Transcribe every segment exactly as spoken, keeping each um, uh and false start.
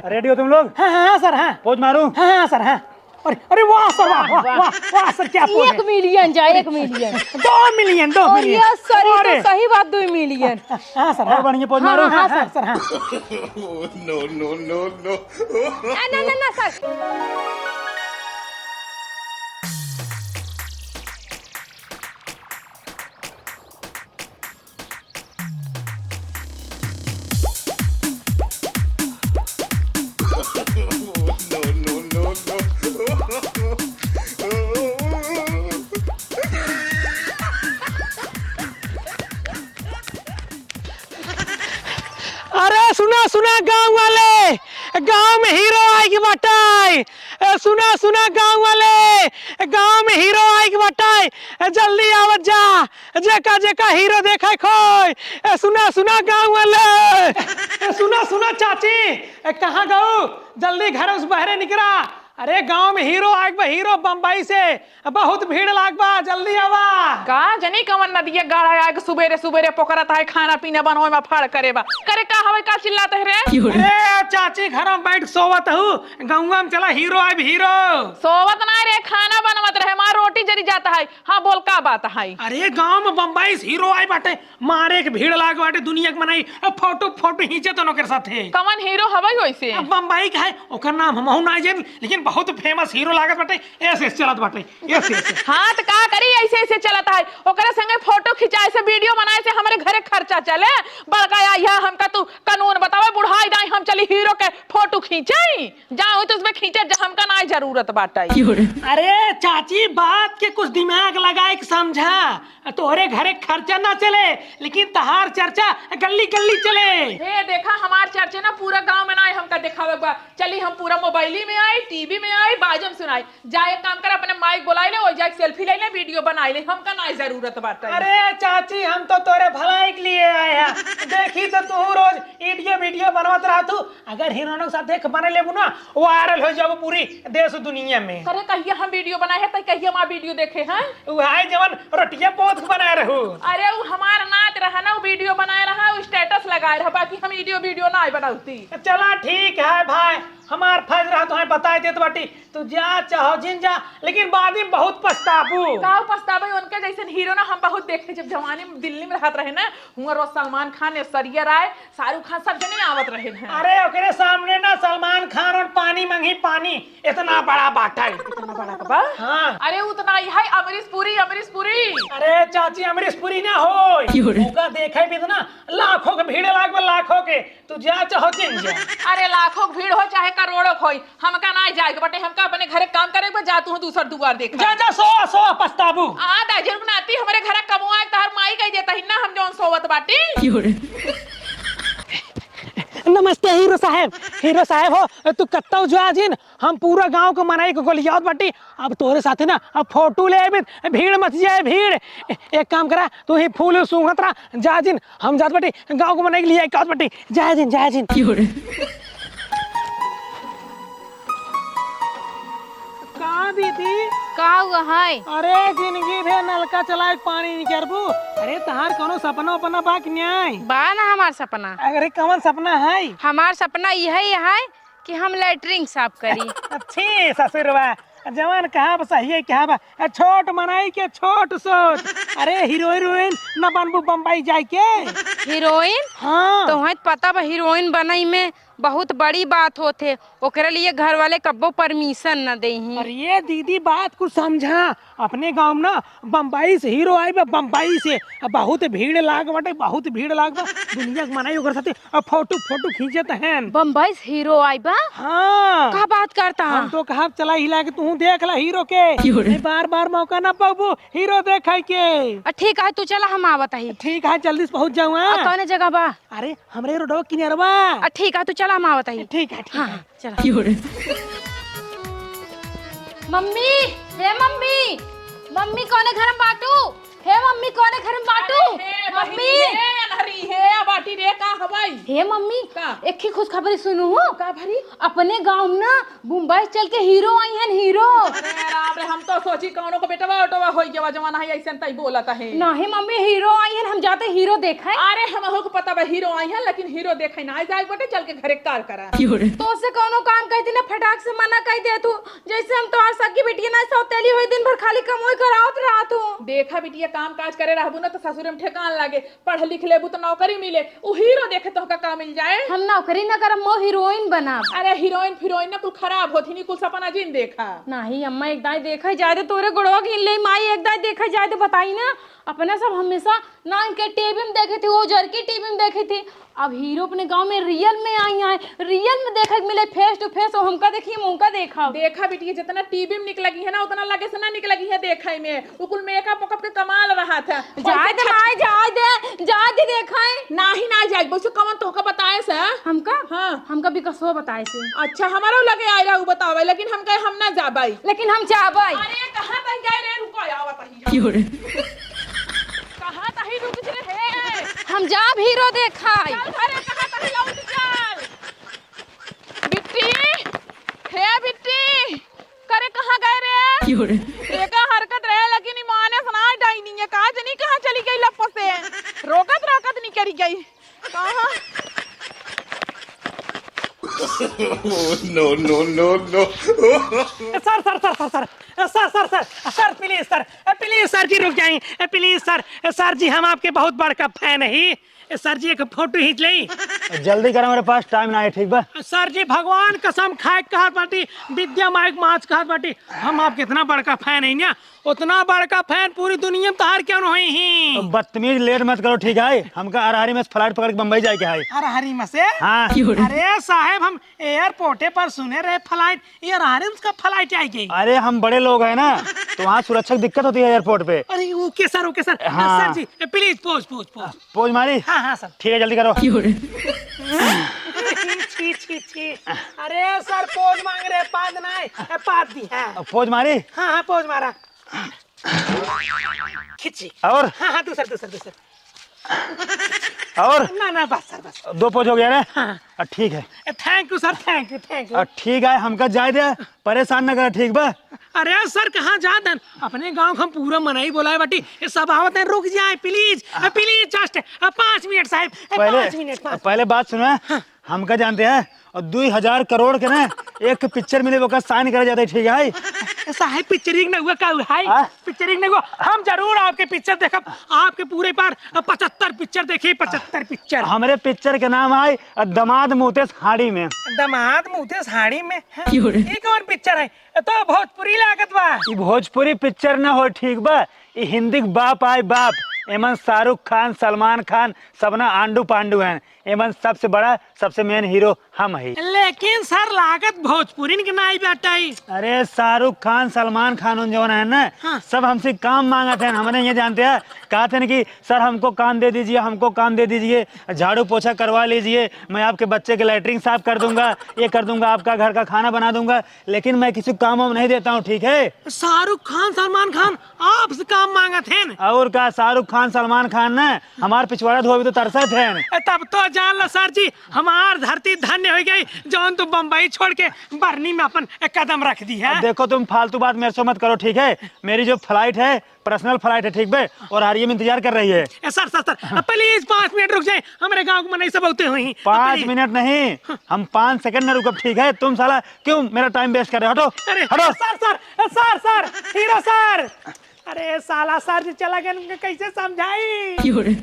Ready हो तुम लोग? हाँ, हाँ, हाँ, सर, हाँ। Pose मारूं? हाँ, हाँ, सर, हाँ। अरे, अरे, वाह, सर, वाह, वाह, वाह, वाह, वाह, सर, क्या pose है। एक million जाए, एक million। दो million, दो और million। ये सर, ये तो अरे। सही बात, दो million। हाँ, हाँ, सर, और हाँ। बढ़िया pose हाँ, मारो। हाँ, हाँ, हाँ, सर। सर, हाँ। No, no, no, no। आ, ना, ना, ना, सर। अरे सुना, सुना गाँव वाले, गाँव में hero आइके बाटै। ए, सुना, सुना गाँव वाले, गाँव में hero आइके बाटै। ए, जल्दी आवत जा, जेका, जेका hero देखै खोय। ए, सुना, सुना गाँव वाले। ए, सुना, सुना चाची, ए, कहाँ गऊ? जल्दी घर से बहरे निकरा। अरे गाँव में hero आइके बा, hero बम्बई से। बहुत भीड़ लाग बा, जल्दी आवा। का जनी कवन नदिया गाड़ा आइके सुबेरे सुबेरे पोकरत है, खाना पीना बनवे में फाड़ करे बा। करे का हवे, का चिल्लात है रे? अरे चाची, घर में बैठ सोवत हूँ, गौवा में चला, hero आइब, hero। सोवत ना रे, खाना बनवत रहे, मार रोटी जरी जात है। हाँ बोल, का बात है? अरे गाँव में बम्बई से hero आइब बाटे, मारे के भीड़ लाग बाटे, दुनिया के मनई, अब फोटो, फोटो खींचे तो ओकर साथे। कवन hero हवै वैसे? अब बम्बई के है, ओकर नाम हमहू ना जानी, लेकिन बहुत famous hero लागत बाटे, ऐसे, ऐसे चलत बाटे, ऐसे, ऐसे। हाँ, त का करी, ऐसे, ऐसे चलत है, ओकरे संगे फोटो खिंचाए से, video बनाए से हमरे घरे खर्चा चले, बड़का आइया हमका तू कानून बतावे, बुढ़ाई जाई, हम चली hero के फोटो खींचे, जाओ तो उसमें खींचे, जा हमका ना जरूरत बाटे। अरे चाची, बात के कुछ दिमाग लगाए के समझा, तोहरे घरे खर्चा ना चले, लेकिन तहार चर्चा गल्ली गल्ली चले। हे देखा, हमार चर्चा ना पूरा गांव में ना है, हमका देखावे के बा। चली हम पूरा मोबाइली में आई, टीवी में आई, बाजम सुनाई। जा एक काम कर, अपने माइक बुलाई ले, ओइ जाके selfie ले ले, video बनाई ले, हमका ना जरूरत बाटे। अरे चाची, हम तो तोरे भलाई के लिए आए हैं। देखी तो तू रोज इडियो वीडियो बनवत रहतू, अगर हीरोइनों के साथ देख बने लेबू ना, viral हो जाबू पूरी देश दुनिया में। अरे कहिया हम video बनाए हैं, तै कहिया हमार video देखे हैं? उ है जवन रोटिया पोत के बनाए रहू। अरे उ हमार नात रहा ना, उ video बनाए रहा, उ status लगाए रहा, बाकी हम इडियो वीडियो ना बनौती। चला ठीक है भाई, हमार फर्ज रहा, तोहे बताए देत बाटी, तू जा चाहो जिन जा, लेकिन बाद में बहुत पछताबू। का पछताबे? उनके जैसन हीरो ना हम बहुत देखे, जब जवानी में दिल्ली में रहत रहे ना, हुआं रोज सलमान खान, ऐश्वर्या राय, शाहरुख खान सब जने आवत रहे हैं। अरे ओकरे सामने ना सलमान खान और पानी मंगी पानी, इतना बड़ा बाटै। इतना बड़ा का बा? हाँ। अरे उतना ही है अमरीश पुरी, अमरीश पुरी। अरे चाची अमरीश पुरी ना होय। क्यों रे? ओका देखे भी तो ना लाखों के भीड़ लाग बा, लाखों के। तू जा चाहो जिन जा। अरे लाखों के भीड़ हो चाहे करोड़ों के होई, हमका ना जाए के बटे, हमका अपने घरे काम करे के बा, जा तू दूसर दुआर देख। जा, जा, सो, सो, पछताबू। आ, दाई जरूर नाती हमरे घरे कमवा के तहार माई कह देता ही ना, हम जौन सोवत बाटी। क्यों रे? नमस्ते हीरो साहेब, हीरो साहेब हो, तू कत्तौ जा जिन, हम पूरा गांव के मनई के गोलियावत बाटी, अब तोहरे साथे ना, अब फोटो ले आइबे, भीड़ मच जाए, भीड़। ए-, एक काम करा, तू ही फूल सूंघत रहा, जा जिन, हम जात बाटी, गाँव के मनई के लिए कहत बाटी, जा जिन, जा जिन। का दीदी? का हुआ है? अरे जिंदगी भर नलका चलाए के पानी निकरबू। अरे तहार कोनो सपना उपना बा कि नाई? बा ना हमार सपना। अरे कवन सपना है? हमार सपना यही है कि हम latrine साफ करी। छी ससुरवा, जवान कहा बा, सही है कहा बा। छोट मनई के छोट सोच। अरे हीरो हीरोइन न बनबू बम्बई जाए के। हीरोइन? हाँ। तोहैं त पता बा हीरोइन बनई में बहुत बड़ी बात होत है, ओकरे लिए घर वाले कब्बो permission न देही। अरे ये दीदी बात कुछ समझा, अपने गाँव में ना बम्बई से हीरो आए बा, बम्बई से। अब बहुत भीड़ लाग बाटे, बहुत भीड़ लाग बा। दुनिया के मनई ओकर साथे अब फोटो, फोटो खींचत हैं। बम्बई से हीरो आए बा? हाँ। का बात करता? हम तो कहा चला हिला के तू देख ला हीरो के। क्यों रे? ए, बार बार मौका ना पाबू हीरो देखे के। आ, ठीक है, तू चला, हम आवत ही। ठीक है, जल्दी से पहुँच जाऊँ, हाँ? आ, कौने जगह बा? अरे, हमरे रोडवा किनारवा। आ, ठीक है, तू चला, हम आवत ही। ठीक है, ठीक हाँ, है। हाँ। चला। क्यों रे? मम्मी, हे मम्मी, मम्मी कौने घर में बाटू? हे मम्मी कौने घर में बाटू? अरे, हे मम्मी। बहिनी, हे अरे हे बाटी रे, का हवाई? हे मम्मी, का? एक ही खुशखबरी सुनू हो। का भरी? अपने गाँव में ना मुंबई से चल के हीरो आई हैं, हीरो। अरे राम रे, हम तो सोची कौनो को बेटवा उटवा होई गवा, जवान है ऐसे तई बोलत है। नहीं मम्मी, हीरो आई हैं, हम जाते हीरो देखे। अरे हमहू को पता बा हीरो आई हैं, लेकिन हीरो देखे ना जाए बटे, चल के घरे कार करा। तो से कौनो काम कह दी ना, फटाक से मना कह दे तू। जैसे हम तोहार सगी बिटिया ना सौतेली हुई, दिन भर खाली कमोई करावत रहत हूँ। देखा बिटिया, काम काज करे रहबू ना तो ससुर में ठेकान लागे। पढ़ लिख लेबू तो नौकरी मिले। उ हीरो देखे तोहका का मिल जाए? हम नौकरी ना करब, मो हीरोइन बनब। अरे हीरोइन फिरोइन ना कुल खराब होत ही, नी कुल सपना जिन देखा। नाही अम्मा, एक दाई देखा जाए दे, तोरे गोड़वा घिन ले माई, एक दाई देखा जाए दे, बताई ना। अपना सब हमेशा ना इनके टीवी में देखे थी, वो जर की टीवी में देखे थी। अब हीरो अपने गांव में रियल में आई हैं, रियल में देखे के मिले, फेस टू फेस। वो हमका देखी, हम उनका देखब। देखा बिटिया, जितना टीवी में निक लगी है ना, उतना लगे से ना निक लगी है देखे में। उ कुल मेकअप वेकअप के कमाल रहत है। जाए दे माई, जाए दे, जाए दे देखाई। नाही, नाही जाए, बस कौन तोहका बताए से? हमका? हाँ। हमका विकसवा बताए से। अच्छा, हमारो लगे आए रहा, उ बतावे, लेकिन हम कहे हम ना जाबाई। लेकिन हम जाबाई। अरे, कहाँ तक गए रे? रुको, आवत ही। कहाँ तही रुक रे हे? हम जाब हीरो देखाई। चल घरे, कहाँ तही लौट चल। बिट्टी, हे बिट्टी, करे कहाँ गए रे? एका हरकत रहे, लेकिन ई माने सुनाई डाइनी है, कहाँ जनी कहाँ चली गई लप से? रोकत रोकत निकरी गई। कहाँ? No, no, no, no। Sir, sir, sir, sir, sir, sir, sir, sir, sir, please sir, please sir जी रुक जाइए, please सर, सर जी हम आपके बहुत बड़का फैन ही। ए, सर जी, एक फोटो खींच लेई। जल्दी करो, मेरे पास टाइम ना है, ठीक बा? सर जी, भगवान कसम खाए कहत बाटी, विद्या माइक माच कहत बाटी, हम आपके इतना बड़का फैन है ना, उतना बड़का फैन पूरी दुनिया में तहार क्यों नहीं ही? बदतमीज लेट मत करो, ठीक है? हमका अरहरी में से फ्लाइट पकड़ के बम्बई जाए के है। अरहरी में से? हाँ। अरे साहेब, हम एयरपोर्टे पर सुने रहे फ्लाइट, ये अरहरी में से का फ्लाइट आई गई? अरे, हम बड़े लोग हैं ना, तो वहाँ सुरक्षा की दिक्कत होती है एयरपोर्ट पे। अरे, ओके सर, ओके सर। हाँ। सर जी, ए, please, pose, pose, pose। Pose मारी? हाँ, हाँ, सर। ठीक है, जल्दी करो। छी, छी, छी। अरे सर, पोज मांग रहे, पाद ना है। ए, पाद दी, हाँ। पोज मारी? हाँ, हाँ, पोज मारा। खींची। और? हाँ, हाँ, दूसर, दूसर, दूसर। और? ना, ना, बस सर, बस। दो पोज हो गया ना? हाँ। आ, ठीक है। ए, thank you sir, thank you, thank you। आ, ठीक है, हमका जाए दे, परेशान ना करा, ठीक बा? अरे सर, कहाँ जात हन? अपने गाँव क हम पूरा मनई बोलाए बाटी, ये सब आवत हैं, रुक जाए, please, आ, please, just, आ, पाँच मिनट साहेब, ए, पहले, पाँच मिनट, पाँच पहले बात सुनो, हाँ। हमका जानते हैं, और दुई हजार करोड़ के ना, एक पिक्चर मिले, ओकर साइन करे जाते, ठीक है? ए, साहेब, पिक्चरिंग ना हुआ, का हुआ है? हाँ? पिक्चरिंग ना हुआ, हम जरूर आपके पिक्चर देखब, आपके पूरे पार पचहत्तर पिक्चर देखी, पचहत्तर पिक्चर। हमरे पिक्चर के नाम है दमाद मुतेस हाड़ी में। दमाद मुतेस हाड़ी में? हाँ? क्यों रे? ये कौन पिक्चर है? ये तो भोजपुरी लागत बा। ई भोजपुरी पिक्चर ना हो, ठीक बा? ई हिंदी के बाप आए बाप। एमन शाहरुख खान, सलमान खान, सबना आंडू पांडू हैं। एमन सबसे बड़ा, सबसे मेन हीरो हम ही। लेकिन सर, लागत भोजपुरिन के नाई बाटइ। अरे, शाहरुख खान, सलमान खान उन जवन है ना, हाँ। सब हमसे काम मांगत हैं, हमने ये जानते हैं, कहते हैं कि "सर, हमको काम दे दीजिए, हमको काम दे दीजिए, झाड़ू पोछा करवा लीजिए, मैं आपके बच्चे के लैट्रिन साफ कर दूंगा, ये कर दूंगा, आपका घर का खाना बना दूंगा, लेकिन मैं किसी को काम वाम नहीं देता हूँ, ठीक है?" शाहरुख खान, सलमान खान आपसे काम मांगत हैं। और का, शाहरुख खान, सलमान खान ना हमार पिछवाड़ा धोवे तो तरसत हैं। ए, तब तो जान लो सर जी, हमार धरती धन्य हो गई, जौन तू बम्बई छोड़ के बरनी में अपन कदम रख दी है। अब देखो, तुम फालतू बात मेरे से मत करो, ठीक है? मेरी जो फ्लाइट है, पर्सनल फ्लाइट है, ठीक बे? और अरहरी में इंतजार कर रही है। ए, सर, सर, सर, please पाँच मिनट रुक जाए, हमारे गाँव के मनई सब होते हुए हैं। पाँच please। मिनट नहीं, हम पाँच सेकंड न रुकब, ठीक है? तुम साला क्यों मेरा टाइम वेस्ट कर रहे हो? हटो, अरे, हटो। Sir, sir, sir, sir, hero sir. अरे साला, सर जी चला गए, उनके कैसे समझाई? क्यों रे?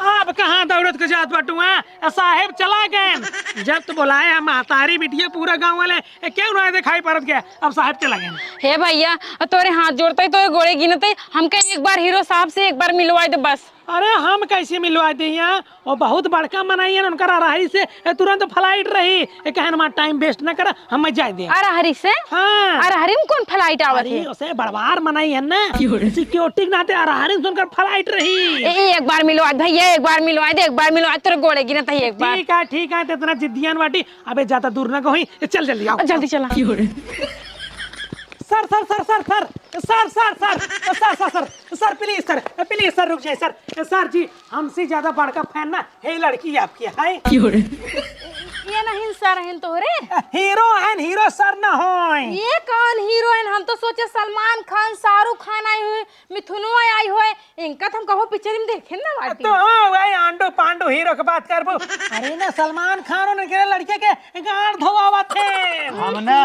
अब कहाँ दौड़त के जात बाटू, हैं? साहेब चला गए। जब तो बुलाए हम महतारी बिटिया, पूरा गाँव वाले, ए, क्यों ना दिखाई पड़त गया? अब साहेब चला गए। हे भैया, तोरे हाथ जोड़ते ही, तोरे गोड़े गिनते ही, हमके एक बार हीरो साहब से एक बार मिलवाए दे बस। अरे हम कैसे मिलवा दे यहाँ? वो बहुत बड़का मनई है, उनकर अरहरी से, ए, तुरंत फ्लाइट रही। ए, कहे हमारा टाइम वेस्ट ना करा, हम जाए दे। अरहरी से? हाँ। अरहरी में कौन फ्लाइट आवत अरे, है? उसे बड़वार मनई है ना, क्यों रे? सिक्योरिटी के नाते अरहरी से उनकर फ्लाइट रही। ए, ए, एक बार मिलवा दे भैया, एक बार मिलवा दे, एक बार मिलवा दे, तोरे गोड़े गिनत ही एक बार। ठीक है, ठीक है, तो इतना जिद्दियान बाटी, अबे ज्यादा दूर ना कहीं, ए, चल जल्दी आओ। जल्दी चला। क्यों रे? Sir, sir, sir, sir, sir, sir, sir, sir, sir, sir, sir, sir, please sir, please sir, रुक जाए सर। सर जी, हमसे ज्यादा बड़का fan ना है लड़की आपकी, है। ये नहीं सर, हैं तोहरे? हीरो हैं, हीरो सर ना होय। ये कौन हीरो हैं? हम तो सोचे सलमान खान, शाहरुख खान आई हुई, मिथुनो आई हुए, इनका तो हम कहो पिक्चर में देखे ना बाटी। तो वही आंडू पांडू हीरो के बात करबो। अरे ना, सलमान खान उनके लड़के के गांड धोआवत है। हम ना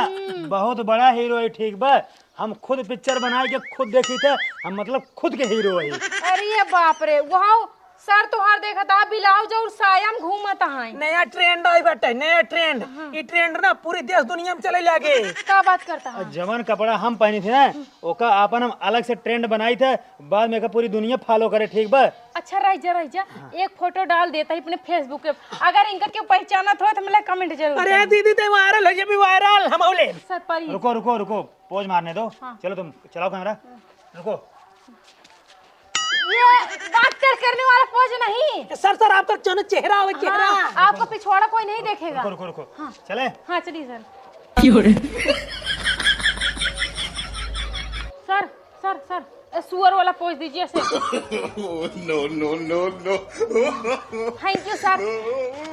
बहुत बड़ा हीरो है, ठीक बा? हम खुद पिक्चर बनाए के खुद देखी थे, हम मतलब खुद के हीरो है। अरे बाप रे, वाह सर, तोहार देखा था ब्लाउज और साया में घूमत हैं। नया ट्रेंड आई बाटे, नया ट्रेंड। हाँ। ई ट्रेंड ना पूरी देश दुनिया में चले लागे। का बात करता है? जवन कपड़ा हम पहनी थे ना, ओका आपन हम अलग से ट्रेंड बनाई थे, बाद में एका पूरी दुनिया फॉलो करे, ठीक बा? अच्छा रह जा, रह जा, हाँ। एक फोटो डाल देता है अपने Facebook पे, अगर इनका क्यों पहचानत हो तो मिला कमेंट जरूर अरे करें। दीदी, ते वायरल हो जाबी, वायरल हम ले। सर परी। रुको, रुको, रुको, पोज मारने दो। हाँ। चलो तुम चलाओ कैमरा। रुको। ये बात कर करने वाला पोज नहीं। सर, सर, आपका चेहरा हो, चेहरा। हाँ, आपका पिछवाड़ा कोई नहीं देखेगा। रुको, रुको, रुको। हाँ। चले? हाँ, चलिए सर। क्यों रे? सर, सर, सर, ए, सुअर वाला पोज दीजिए sir. No, no, no, no। Thank you sir,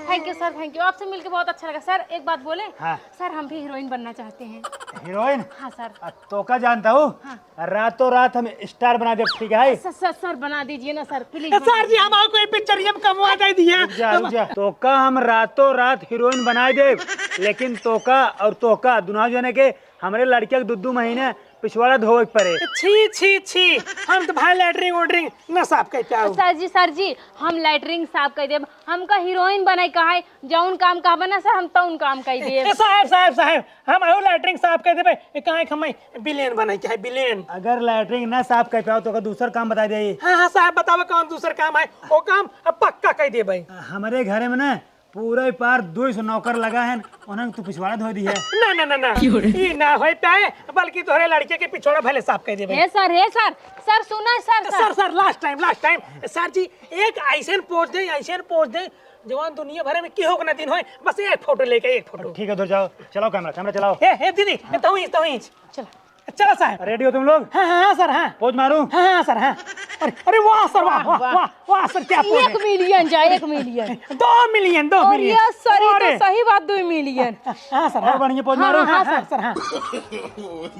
thank you sir, thank you। आपसे मिलके बहुत अच्छा लगा सर। एक बात बोले? हाँ। सर, हम भी हीरोइन बनना चाहते हैं। हीरोइन? हाँ सर। आ, तो का जानता हूँ? हाँ। रातों रात हम स्टार बना दे, ठीक है? सर, सर, सर, बना दीजिए ना सर, प्लीज। सर जी, हम आपको ये पिक्चर ये कमवा दे दिया। रुक जा, रुक जा। तो का हम रातों रात हीरोइन बनाए दे, लेकिन तो का और तो का दोनों जने के हमरे लड़के के दू दू महीने पिछवाड़ा धोवे के पड़े। छी, छी, छी, हम तो भाई लैटरिन वैटरिन ना साफ कर पाओ। सर जी, सर जी, हम लैटरिन साफ कर देब। हमका हीरोइन बने का है, जौन काम कहबे ना सर, हम तौन काम कर देब। ए, साहब, साहब, साहब, हम अहू लैटरिन साफ कर देबे। ए, काहे कि हमें विलेन बने के है, विलेन। अगर लैटरिन ना साफ कर पाओ तो का दूसर काम बता दे। हाँ, हाँ, साहब, बतावा कौन दूसर काम है? वो काम अब पक्का कर देबे। हमरे घरे में ना पूरा ही पार दो सौ नौकर लगा है, उन्हें तू पिछवाड़ा धो दी है। ना, ना, ना, ना। क्यों रे? ई ना होई पाए, बल्कि तोहरे लड़के के पिछवाड़ा भले साफ कर देबे। Hey sir, hey sir, sir सुना sir, sir, sir. Sir, last time, last time। Sir जी, एक ऐसन पोज दे, ऐसन पोज दे, जवान दुनिया भर में केहू के ना दिन होए, बस एक फोटो लेके, एक फोटो। ठीक है, उधर जाओ, चलाओ कैमरा, कैमरा चलाओ। हे, हे दीदी, तू ही, तू ही। चला। चला साहब। रेडी हो तुम लोग? हाँ, हाँ, हाँ, सर, हाँ। पोज मारूं? हाँ, हाँ, सर, हाँ। अरे, अरे, वाह, सर, वाह, वाह, वाह, वाह। वाह, वाह, सर, क्या पोज है। एक मिलियन जाए, एक मिलियन। दो मिलियन, दो और मिलियन। ये सर, ये तो अरे। सही बात, दो मिलियन। हाँ, सर, और हाँ। बढ़िया पोज हाँ, मारो। हाँ, हाँ, हाँ, सर। सर, हाँ।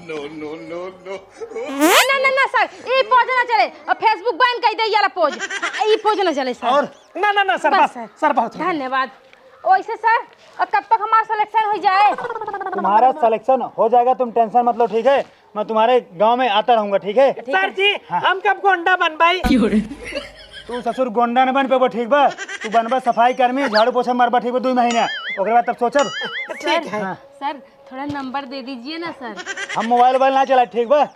No, no, no, no। ना, ना, ना, सर, ये पोज ना चले। अब Facebook बैन कर दे, ये वाला पोज। हाँ, ये पोज ना चले, सर। और? ना, ना, ना, सर, बस, बस, सर। सर, बहुत हो गया। धन्यवाद। वैसे सर, और कब तक हमारा सिलेक्शन हो जाए? तुम्हारा सिलेक्शन हो जाएगा, तुम टेंशन मत लो, ठीक है? मैं तुम्हारे गांव में आता रहूंगा, ठीक है? ठीक है। सर जी, हाँ। हम कब गोंडा बनबाई? क्यों रे? तू ससुर गोंडा न बन पेबो, ठीक बा? तू बनबा सफाई कर्मी, झाड़ू पोछा मरबा, ठीक बा? दो महीना, ओकरे बाद तब सोचब। ठीक है। हाँ। सर, थोड़ा नंबर दे दीजिए ना सर। हम मोबाइल वोबाइल ना चलाए, ठीक बा?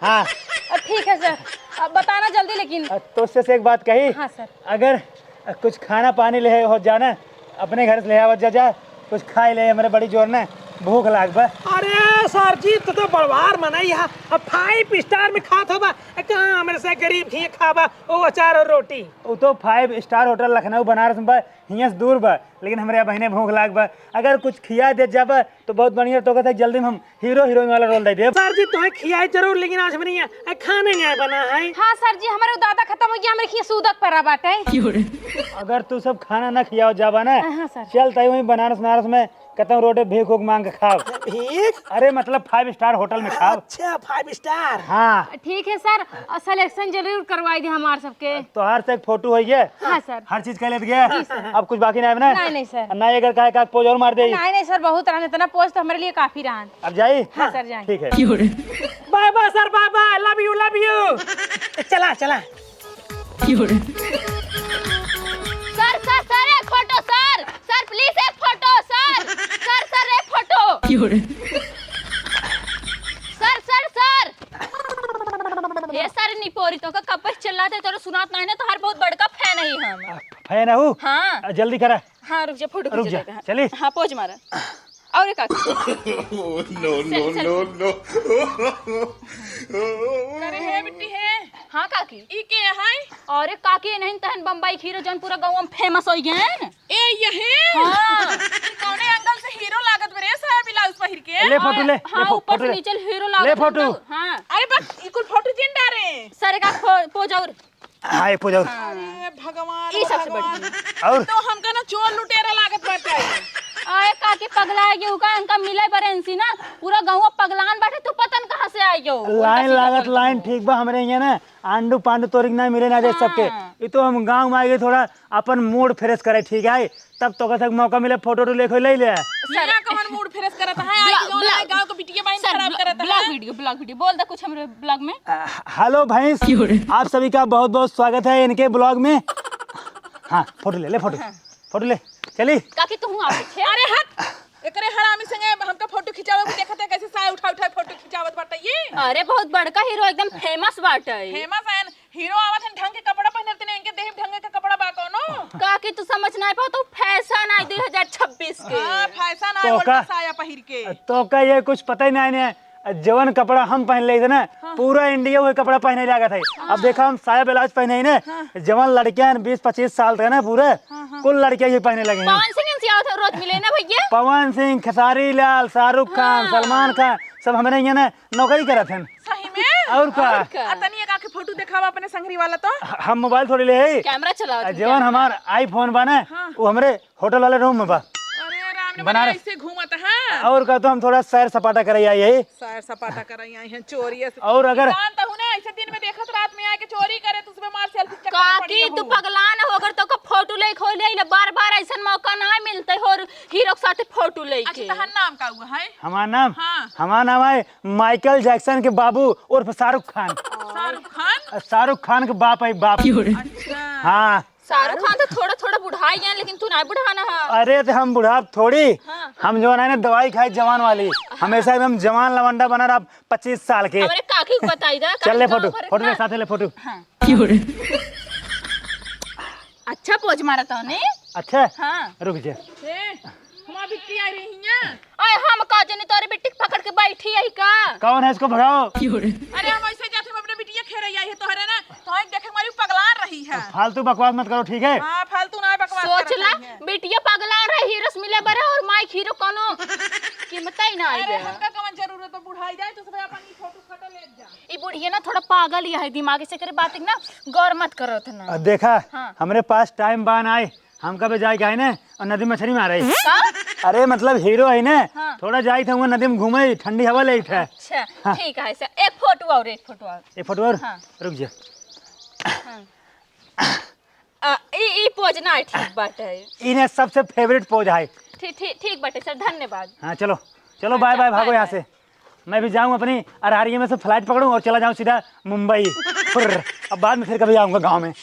हाँ। अ, ठीक है सर, अब बताना जल्दी लेकिन। अ, तो उससे से एक बात कही। हाँ सर। अगर कुछ खाना पानी ले हो जाना, अपने घर से ले आवत जा, जा, कुछ खाए ले, हमरे बड़ी जोर ने भूख लाग बा। अरे सर जी, तू तो बड़वार मनई हा, अब five star में खात होबा, कहाँ हमरे से गरीब खिए खाबा, वो अचार और रोटी। वो तो five star होटल लखनऊ बनारस में बा, हियाँ से दूर बा, लेकिन हमरे बहिने भूख लाग बा, अगर कुछ खिया दे जाबा तो बहुत बढ़िया, तो कहता है जल्दी में हम हीरो हीरोइन वाला रोल दे देब। सर जी, तोहे खियाई जरूर, लेकिन आज हमरे यहाँ खाने नहीं बना है। हाँ सर जी, हमारे दादा खत्म हो गया, हमारे खिया सूदक परा बाटे। अगर तू सब खाना ना खियाओ जाबा ना, हाँ, हाँ, सर। चल तई वहीं बनारस, बनारस में कतौ रोडे भीख उख मांग के खाब। भीख? अरे मतलब five star होटल में खाब। अच्छा, five star। हाँ। ठीक है सर, और सिलेक्शन जरूर करवाई दे हमार सबके। तोहार से एक फोटो है ये। हाँ सर। हर चीज कह लेत गया। जी सर। अब कुछ बाकी ना है ना? नहीं, नहीं सर। ना अगर कहे का पोज और मार दे। नहीं, नहीं सर, बहुत रहन, इतना पोज तो हमारे लिए काफी रहन। अब जाई? हाँ सर, जाए। ठीक है। Bye bye sir, bye bye, love you, love you। चला, चला। सर, सर, सर, एक फोटो सर, सर please एक फोटो सर, सर, सर एक photo. Sir, sir, sir. Hey sir, निपोरी तो का कब से चिल्लाते, तोरे सुनात नहीं ना, तोहार बहुत बड़का fan है हम। आ, fan है हूँ? हाँ। आ, जल्दी करा। हाँ, रुक जा, फोटो रुक खींच जा, लेते हैं। चली। हाँ, पोज मारा। और एक आके। No, no, no, no। अरे हे बिट्टी हे। हाँ काकी। ई के है? अरे काकी, नहीं तहन बम्बई के हीरो जौन पूरा गाँव में famous हो गए हैं। ए, यही? हाँ। ई कौने angle से हीरो लागत बरे साहब, ब्लाउज पहिर के। ले फोटो ले, हाँ, ले फो-, ऊपर फोटो से ले। नीचे हीरो ले लागत फोटो। हन तो, हाँ। अरे बस, ई कुल फोटो जिन डारे। सर का फो-, पोज और। हाँ, एक पोज और। हाँ। अरे भगवान, ई सबसे भगवान। बढ़िया। और? तो हमका ना चोर लुटेरा लागत बाटे। अरे काकी पगला है, उका इनका मिले बरेंसी ना, पूरा गाँव पगलान बाटे, तू पता न कहाँ से आइ गयो। लाइन लागत, लाइन ठीक बा हमरे यहाँ ना, आंडू पांडू तोरिक ना मिले ना देख सबके। हाँ। ई तो हम गाँव में आइ गए थोड़ा अपन mood fresh करे, ठीक है? तब तोका से मौका मिले, फोटो वोटो लेके ले ले। सर, यहाँ कवन mood fresh करत है? आज ब्लॉ-, गाँव ब्लॉ-, गाँव के बिटिया माइंड सर, खराब ब्लॉ-, करत है। ब्लॉग वीडियो, ब्लॉग वीडियो बोल दे कुछ हमरे ब्लॉग में। अ, हेलो भैंस, आप सभी का बहुत बहुत स्वागत है इनके ब्लॉग में। हाँ, फोटो ले, ले फोटो। हाँ। फोटो ले, चली। काकी, तू हूँ आप पीछे। अरे हट, एकरे हरामी संगे हमका फोटो खिंचावे को देखत है, कैसे साया उठा उठा फोटो खिंचावत बाटे ये। अरे बहुत बड़का हीरो, एकदम फेमस बाटे। फेमस है, हीरो आवत हन, ढंग के कपड़ा पहिनत नहीं, इनके देह में ढंग के कपड़ा बा कौनो? काकी, तू समझ नाहीं पाओ, तो फैशन आइ दुई हजार छब्बीस के। हाँ, फैशन आइ तो ओल्डा का? साया पहिर के। तो का ये कुछ पता ही नाहीं ने, जवन कपड़ा हम पहिन लेइत है ना, हाँ। पूरा इंडिया वही कपड़ा पहिने लागत है। हाँ। अब देखा, हम साया ब्लाउज पहिने ही ना, हाँ। जवन लड़कियां बीस पच्चीस साल तक ना पूरे, हाँ, हाँ। कुल लड़कियां ये पहिने लगे हैं। पवन सिंह इनसे आवत है, रोज मिले ना भैया। पवन सिंह, खेसारी लाल, शाहरुख खान, हाँ। सलमान खान, सब हमरे यहाँ ना नौकरी करत हैं। सही में? और का? और का? आ, तनी एक आके फोटो देखावा अपने संगरी वाला तो। ह-, हम मोबाइल थोड़ी ले आई। कैमरा चलावत आ, हैं, जवन कैमरा। हमार iPhone बा ना, हाँ। वो हमरे होटल वाले रूम में बा। अरे राम रे, बनारस। बड़ा ऐसे घूमत है। और का, तो हम थोड़ा सैर सपाटा करे आई है। सैर सपाटा करे आई हैं, चोरी है। और अगर जान तो हूँ ना, ऐसे दिन में देखत रात में आके चोरी करे, तो उसमें मार सेल्फी चक्कर में पड़ी काकी, तू हूँ। पगलान हो, अगर तोका फोटो लेके हो ले, ले बार बार ऐसन मौका ना मिलते हो, हीरो के साथ फोटो लेके। अच्छा, तोहार नाम का हुआ है? हमार नाम? हाँ। हमार नाम है माइकल जैक्सन के बाबू उर्फ शाहरुख खान। शाहरुख खान? अ, शाहरुख खान के बाप है, बाप। अच्छा। हाँ। शाहरुख खान तो थोड़ा थोड़ा बुढ़ाई गए, लेकिन तू ना बुढ़ाना है। अरे, तो हम बुढ़ाब थोड़ी। हाँ। हम जवन है ना, दवाई खाई जवान वाली। हाँ। हमेशा एकदम जवान लवंडा बना रहा, पच्चीस साल के। हमरे काकी को बताई दा, चल ले काकी फोटो, गाँव भर फोटो ले, ना। साथे ले फोटो। हाँ। अच्छा पोज मारा तने। अच्छा? हाँ। रुक जा। ए, हमार बिट्टी आ रही है। ओए, हम का जनी तोरे बिट्टी के पकड़ के बैठी है का? कौन है, इसको भगाओ। अरे, हम ऐसे जाते, हम अपने बिटिया खेरे आई है तोहरे ना, तो एक देखे हमारी पगला रही है। फालतू बकवास मत करो, ठीक है? हाँ, फालतू ना बकवास सोच करत ला, रही है। बिटिया पगला रही, हीरो से मिले बरे और माइक हीरो कोनो कीमत ही ना आई अरे, बे। हमका कवन जरूरत बा, बुढ़ाई जाए तो सब अपन ई फोटो फोटो ले जा। ई बुढ़िया ना थोड़ा पागल ही है दिमाग से, एकरे बात ना गौर मत करत ना। आ, देखा, हाँ। हमरे पास टाइम बा ना, हमका भी जाए के है ना, और नदी में मछली मारे। का? अरे मतलब हीरो है ना, हाँ। थोड़ा जाई थे वहाँ नदी में घूमे, ठंडी हवा ले थे। अच्छा, हाँ। ठीक है सर, एक फोटो और, एक फोटो और। एक फोटो और? हाँ। रुक जा। हाँ। आ, ई, ई पोज ना है, ठीक बात है। इन्हें सबसे फेवरेट पोज है। ठीक, ठीक, ठीक बाटे सर, धन्यवाद। हाँ, चलो, चलो, हाँ, बाय बाय, बाय, भागो यहाँ बाय। से। मैं भी जाऊँ अपनी अरहरिया में से फ्लाइट पकड़ूँ और चला जाऊँ सीधा मुंबई। फुर्र। अब बाद में फिर कभी आऊँगा गाँव में।